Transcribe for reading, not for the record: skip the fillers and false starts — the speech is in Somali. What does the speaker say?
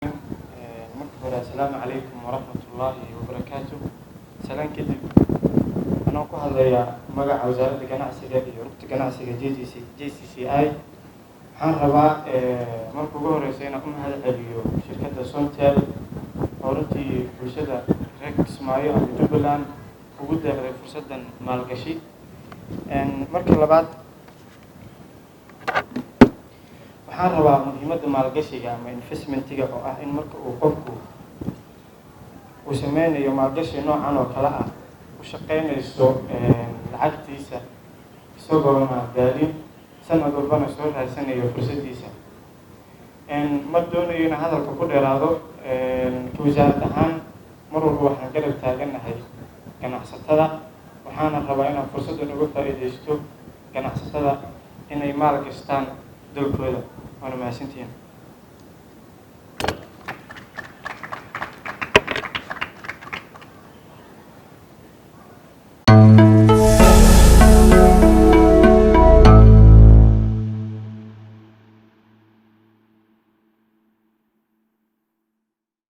Marka hore, assalaamu calaykum waraxmatullaahi wabarakaatu. Salaan kadib, anoo ku hadlaya magaca Wasaaradda Ganacsiga iyo Rugta Ganacsiga JGC JCCI, waxaan rabaa marka ugu horeysa inaan u mahad celiyo shirkadda Somtel oo runtii bulshada reer Kismaayo ama Jubbaland ugu deeqday fursaddan maalgashi. Marka labaad, waxaan rabaa muhiimadda maalgashiga ama investmentiga, oo ah in marka uu qofku uu sameynayo maalgashi noocan oo kale ah, u shaqeynayso lacagtiisa isagoona daalin, sanad walbana soo raadsanayo fursaddiisa. Ma doonayo inaan hadalka ku dheeraado. Ka wasaarad ahaan, mar walba waxaan garab taaganahay ganacsatada, waxaana rabaa inaan fursaddan uga faa'iidaysto ganacsatada inay maal gashtaan dalkooda. Waana mahadsantihiin.